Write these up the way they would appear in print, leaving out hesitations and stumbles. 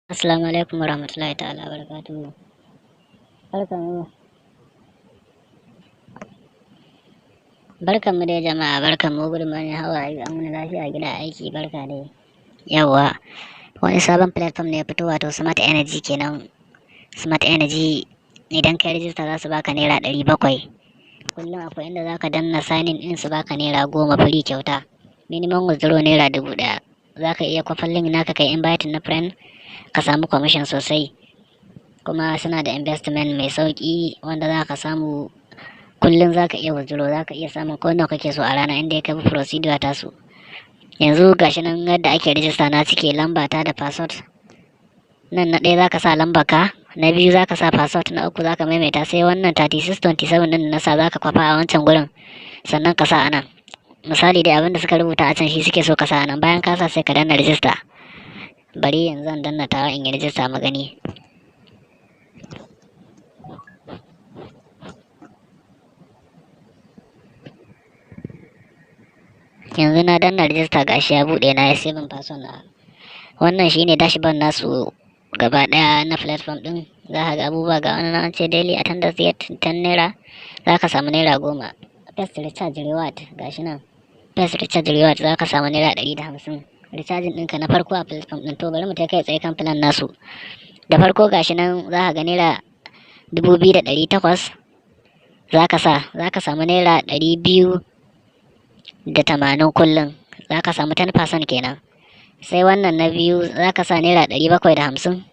Assalamu alaikum warahmatullahi ta'ala barakatuhu. Barkanmu. Barkanmu dai jama'a, barkanmu, good morning, how are you? An wuni lafiya, gida, aiki? Barka dai. Yawwa, wani sabon platform ne ya fito, wato Smart Energy kenan. Smart Energy, idan ka rijista za su baka ₦700. Kullum akwai inda za ka danna signing in su baka ₦10 free kyauta. Minimum withdraw ₦1,000. Za ka iya kwafan link naka kai invite na friend ka samu commission sosai. Kuma suna da investment mai sauƙi wanda za ka samu kullum. Za ka iya withdraw, za ka iya samun ko nawa kake so a rana inda ya bi procedure tasu. Yanzu gashi nan yadda ake rijista. Na cike lamba ta da password. Nan na ɗaya za ka sa lamba ka, na biyu za ka sa password, na uku za ka maimaita, sai wannan 3627 ɗin na sa za ka kwafa a wancan gurin, sannan ka sa a nan. Misali dai, abinda suka rubuta a can shi suke so ka sa a nan. Bayan ka sa, sai ka danna rijista. Bari yanzu zan danna tawa in yi rijista mu gani. Yanzu na danna rijista, gashi ya buɗe, na yi saving password na. Wannan shine dashboard nasu gaba ɗaya na platform ɗin. Za ka ga abubuwa, ga wani an ce daily attendance get 10 naira, za ka samu ₦10. First recharge reward, gashi nan first recharge reward, za ka samu ₦150 recharging ɗinka na farko a platform ɗin. To, bari mu ta kai tsaye kan plan nasu. Da farko gashi nan, za ka ga ₦2,800 za ka sa, za ka samu ₦280 kullum, za ka samu 10% kenan. Sai wannan na biyu, za ka sa ₦750,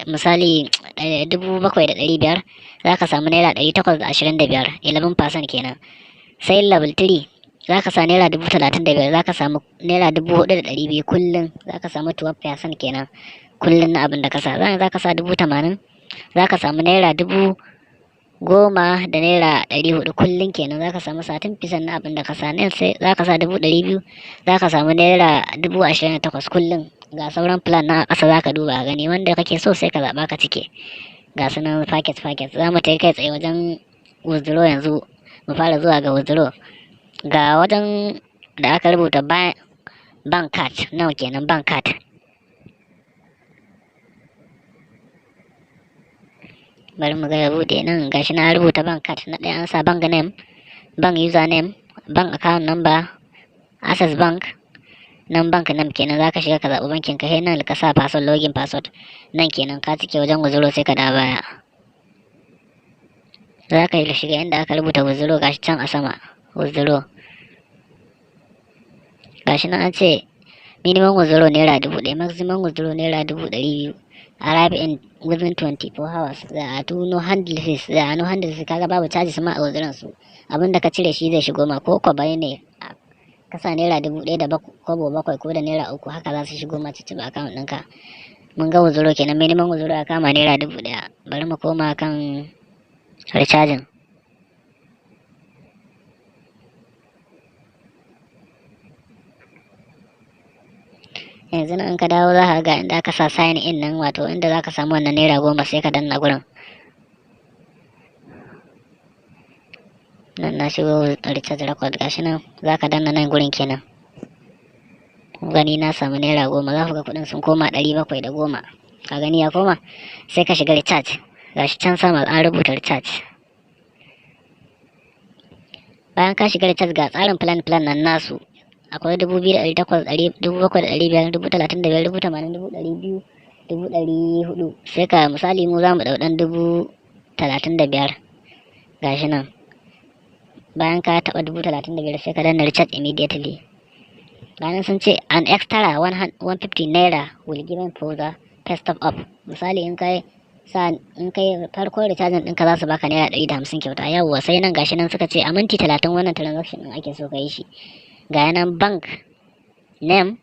misali 7,500, za ka samu ₦825, 11% kenan. Sai level 3, za ka sa ₦35,000, za ka samu ₦4,200 kullum, za ka samu 12% kenan kullum na abin da ka sa. Za ka sa 80,000, za ka samu ₦10,400 kullum kenan, za ka samu 30% na abin da ka sa. Nan sai za ka sa 200,000, za ka samu ₦28,000 kullum. Ga sauran plan na ƙasa, za ka duba gani wanda kake so sai ka zaɓa ka cike. Ga su nan package package. Za mu kai tsaye wajen withdraw. Yanzu mu fara zuwa ga withdraw. Ga wajen da aka rubuta bank card nawa kenan, bank card. Bari mu ga ya bude. Nan gashi na rubuta bank card. Na ɗaya an sa bank name, bank username, bank account number, Access Bank. Nan bank name kenan, zaka shiga ka zaɓi bankin ka. Sai nan ka sa password, login password. Nan kenan ka cike wajen withdraw. Sai ka da baya, za ka shiga inda aka rubuta withdraw, gashi can a sama, withdraw. Gashi nan an ce minimum withdraw ₦1,000, maximum withdraw ₦200,000, arrive in within 24 hours. There are two no handle fees, there are no handle fees. Kaga babu charges ma a withdrawal su. Abinda ka cire shi zai shigo ma, ko kwabai ne ka sa ₦1,000 da kobo 7 ko da ₦3, haka za su shigo ma cikin account ɗinka. Mun ga withdraw kenan, minimum withdraw ya kama ₦1,000. Bari mu koma kan recharging. Yanzu nan in ka dawo, za ka ga inda aka sa sign in nan, wato inda za ka samu wannan ₦10. Sai ka danna gurin. Nan na shigo recharge record, gashi nan, za ka danna nan gurin kenan. Gani, na samu ₦10. Za ku ga kuɗin sun koma 710. Ka gani, ya koma. Sai ka shiga recharge, gashi can sama an rubuta recharge. Bayan ka shiga recharge, ga tsarin plan plan nan nasu. Akwai 2,800, 7,500, 35,000, 80,000, 200,000, 400,000. Sai ka misali mu za mu ɗau ɗan 35,000, gashi nan. Bayan ka taɓa 35,000, sai ka danna recharge immediately. Bayan sun ce an extra 150 naira will given for the first top up. Misali, in kai sa, in kai farko recharging ɗinka, za su baka ₦150 kyauta. Yawwa, sai nan gashi nan suka ce a minti 30 wannan transaction ɗin ake so ka yi shi. Ga nan bank name,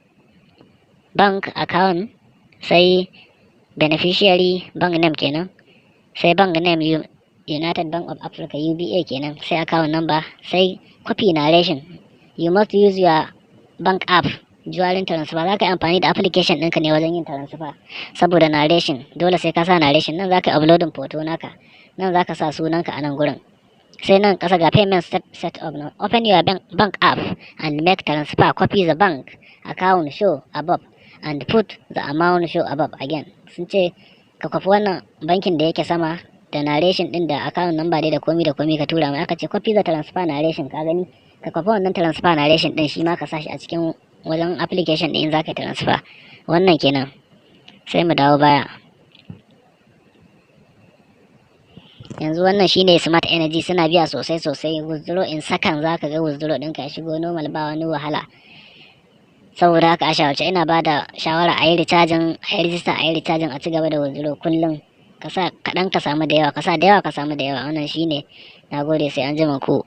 bank account, sai beneficiary bank name kenan, sai bank name United Bank of Africa, UBA kenan, sai account number, sai copy narration. You must use your bank app during transfer. Za ka yi amfani da application ɗinka ne wajen yin transfer saboda narration, dole sai ka sa narration. Nan za ka yi uploading photo naka, nan za ka sa sunanka a nan gurin. Sai nan ƙasa ga payment set up now. Open your bank app and make transfer. Copy the bank account show above. and put the amount show above again. Sun ce ka kwafi wannan bankin da yake sama da narration din da account number dai da komi da komi ka tura mai. Aka ce copy the transfer narration. Ka gani, ka kwafi wannan transfer narration din, shi ma ka sashi a cikin wajen application din za ka yi transfer. Wannan kenan. Sai mu dawo baya. Yanzu wannan shine Smart Energy. Suna biya sosai sosai. Withdraw in second, zaka ga withdraw ɗinka ya shigo normal, ba wani wahala. Saboda haka a shawarce ina ba da shawara a yi recharging, a yi register, a yi recharging, a ci gaba da withdraw kullum. Ka sa kaɗan ka samu da yawa, ka sa da yawa ka samu da yawa. Wannan shine. Na gode, sai an jima ku.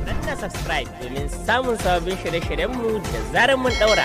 Danna subscribe domin samun sababbin shirye-shiryenmu da zarar mun daura.